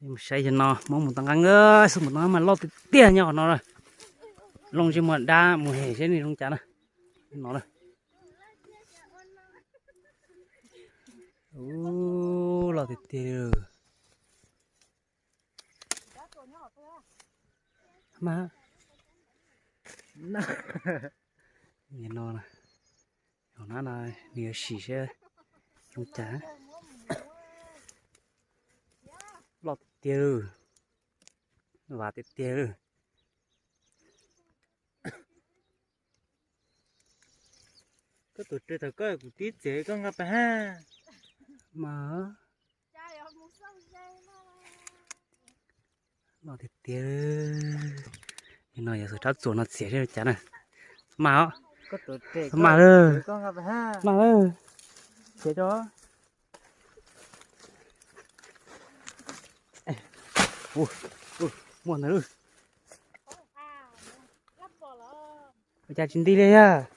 Mus saib yog no, muab mus tau nqeeb, xub mus tau nqeeb mas loj tiag tiag nyob qhov no. Loo tsis muaj dab mus hem seb nws zoo cas na. No na. Ub, loj tiag tiag li. Mas no, no, nws yuav sim seb zoo cas. Loj tiag tiag li, vam tiag tiag li. Koj tus re thaum koj kuv tib txiav koj nqa pab hab. Mas loj tiag tiag. No yog xav rab txuas no txiav seb cas na. Mas os, mas lawm, mas lawm. Muaj ntawd lawm. Ua cas tsis nti li yog?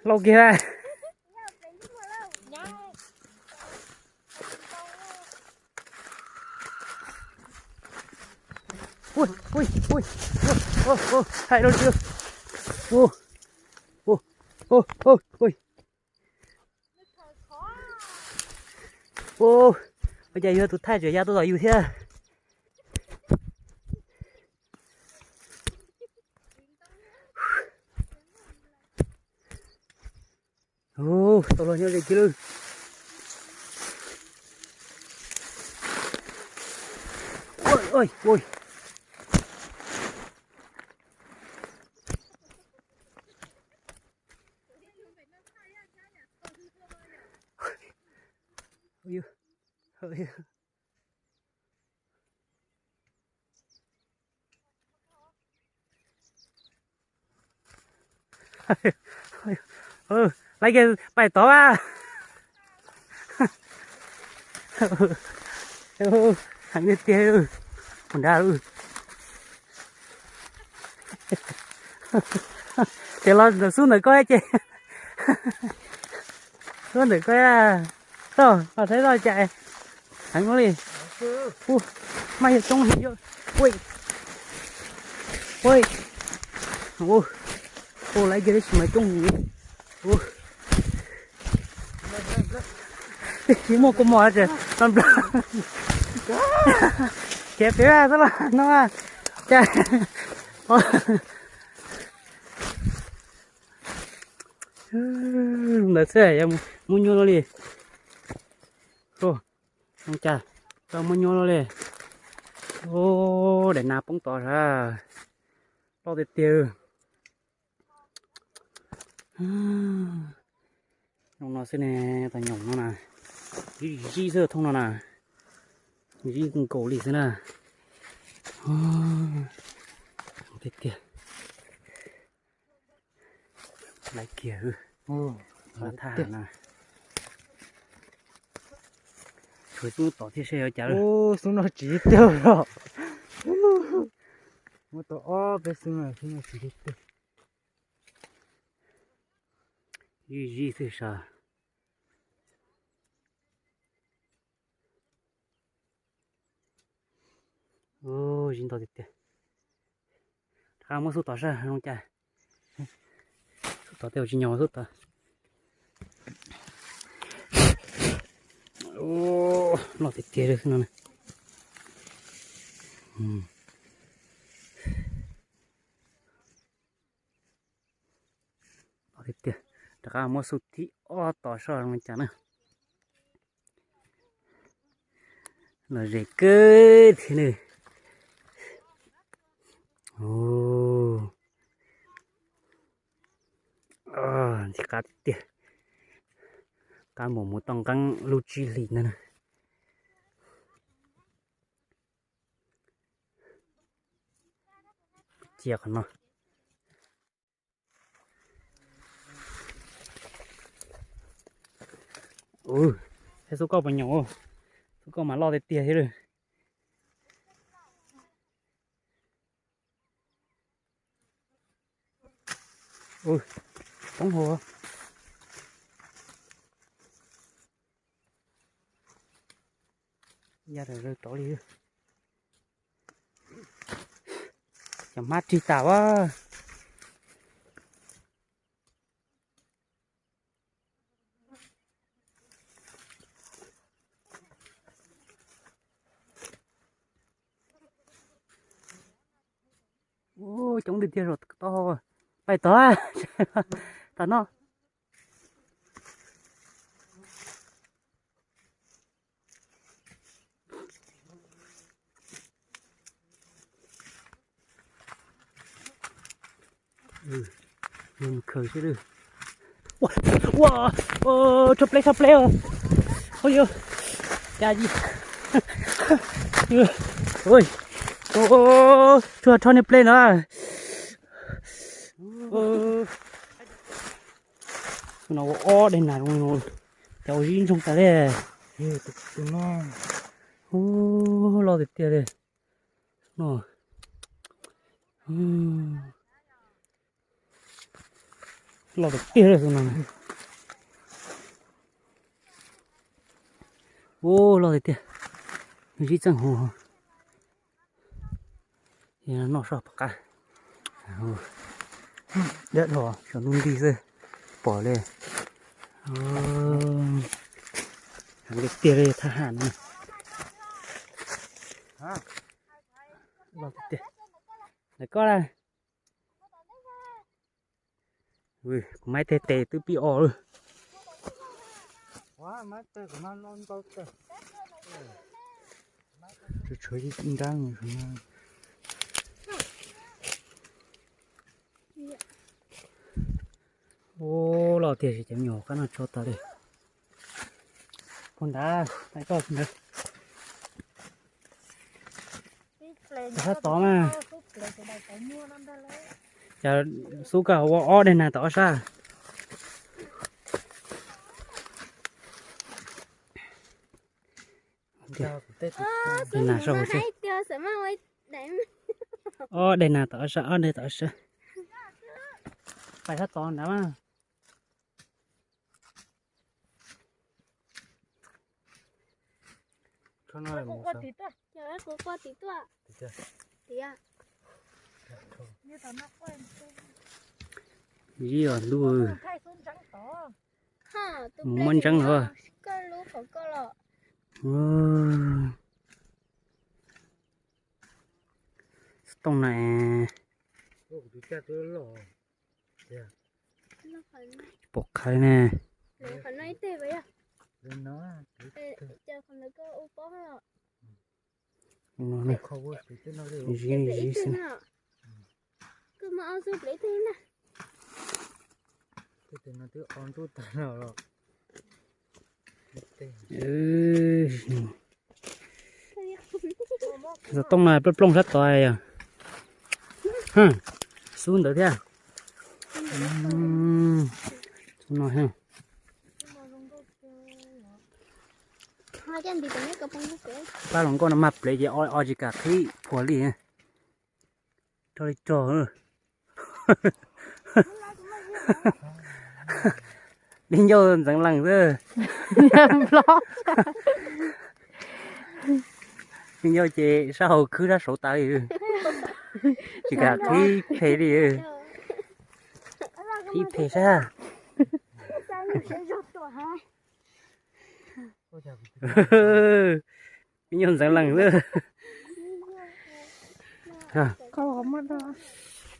Lauj kiag. Ui, ui, ui. Thaij rau tsis. Ui, ui, ui, ui. Ua cas yus tus thaij tseem ya tuaj tom yus thiab. Tau los nyob ze kiag lawm. Laiv kiag pais tod a. Heev tiag tiag, mus nrad. Ces los ntawm xub ntawm koj ces, xub ntawm koj, toj los saib toj cais. Heev li. Ub, mas yog coob heev. Ui, ui, ua laiv kiag tab sis mas coob heev li. Tsis muaj kua mos ces no nplawg. Khiav pem vaj xwb los no. Cas ntawd xwb yog muaj nyuaj luaj li. Zoo cas tau muaj nyuaj luaj li. Ub, daim nas poob tod sas, loj tiag tiag. Zoo no xwb ne, tau nyoos no na. Zib zib xwb thooj no na. Zib nkaus li xwb na. Tiag tiag. Laiv kiag, thaj na. Tshuav xub tom thiab seb yuav cas. Xub no tsis tawg os. Muab tau ob peb xub no, xub no tsis tawg. Zib zib xwb sas. Zib ntau tiag tiag. Rov qab muab xub tom saib zoo cas. Xub tom tej tsis nyob xub tom. Loj tiag tiag li xwb no. Loj tiag tiag. Rov qab muab xub thib ob tom saib zoo cas na. Lom zem kawg thiab ne. Ntxim qab tiag tiag. Qab mus mus tau nqeeb lub tsib hlis ntag na. Cia qhov no. Ub, thiab xub kauj puas nyoos, xub kauj mas loj tiag tiag thiab lawm. Ub, poob hauv. Ya rau rau li. Cov hmab rig tas a. Ua coob tiag tiag, rau tod, pais tod, tod no. Khaws seb. Ua, tshaj pleb, tshaj pleb. Ua, cas, tsuag rho niag pleb no. No ua ob daim nas, cas ua zib ntsoog tas li. Loj tiag tiag li no. Loj tiag tiag li no. Ua loj tiag tiag. Zib txeej huv. Noj soj pom qab. Dab dhos saum ntuj nti xwb pom li. Tiag tiag li thab ham no. Loj tiag tiag. Ntawm koj la. Kuv maib teg tes twb pib o lawm. Tshuav ib nrab. Ua loj tiag, cov me nyuam qab no tso tas li. Puag nrad, tais koj puag nrad. Sab tod mas, cas xub koj ua ob daim nas tom ob sab. Daim nas saum, ob daim nas tom ob sab, ob daim tom ob sab. Pais sab tod nrad mas. Zib os ntuj. Mus muab ntseeb los. Xov tooj na. Pom qhaiv ne. Zib zib xwb. Xov tooj no plooj plooj sab tod yog. Xub ntawd thiab. Xub no. Pab hluas nkauj no mag plev ces o tsis kam qhib phuas li. Rog li rog. Li ncauj ntxeev lees xwb. Li ncauj ces sab hauv khwb sab saud tas li. Tsis kam qhib phem li. Qhib phem sab. Li ncauj ntxeev lees xwb.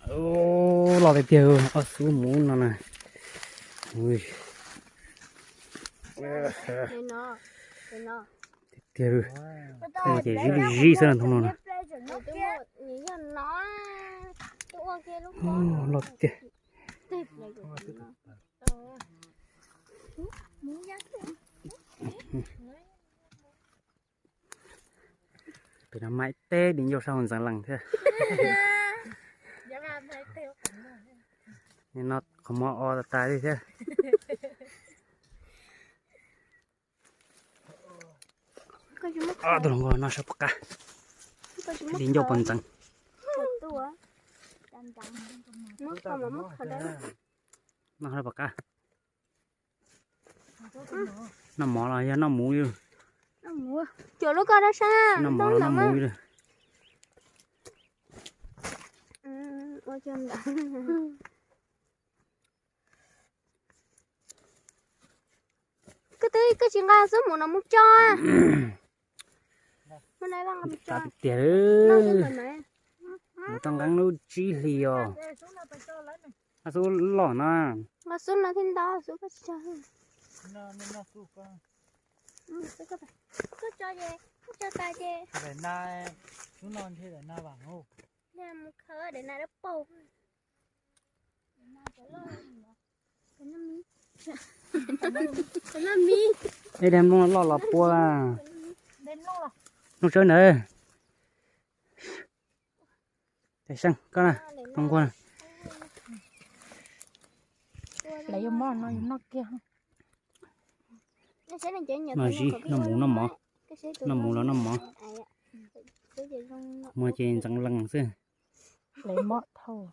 Loj tiag tiag, ob xub muv no na. Tiag tiag, ces zib li zib xwb no, ntoo no na. Loj tiag. Pem no mas ib teg li ncauj sab hauv ntxeev lees thiab. No qhov muag o tas tas li thiab. Tus hluas nkauj no sab pom qab. Li ncauj pom ntxeev. No sab pom qab. Noj mov los yog noj muv li. Cuam lub ko rau sab no ntawm mus. Koj twb koj tsis nqa xub mus no mus tso. Tiag, mus tau nqeeb lub tsib hlis os. Xub loj no. Nqa xub no thiaj ntau, xub koj tsis tso. Koj tso ces koj tso tas ces. Xub no ntshe daim na vam. Mus khaws daim na dab paug. Ej, daim nplooj loj los pua. Nplooj tsawb ntawd. Tais Seej, koj na, koj nquag na. Lawv yuav mov no yuav noj kiag. Noj zib, noj mus noj mov, noj mus los noj mov. Muag ces ntxeev lees xwb. Lawv mov thauj.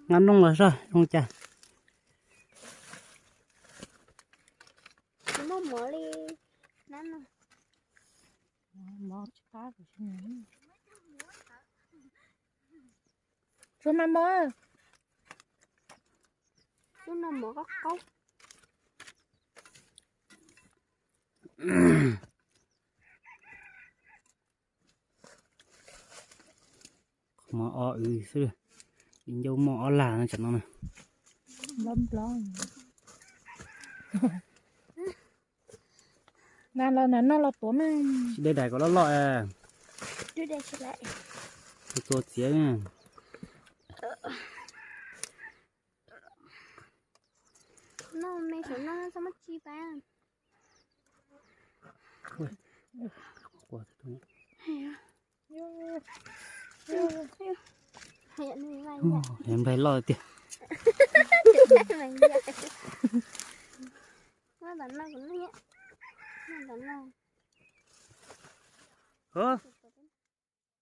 Nqa nplooj los soj zoo cas. Muaj mov li na. Tsuas mas mov. Xub no mov qaub qaub. Mov o w xwb, di ncauj muaj ob lag no tsam no na. Nas los nas noj los tuav mas. Tsis dej dais kom loj loj. Tua txiav. Nplaig loj tiag.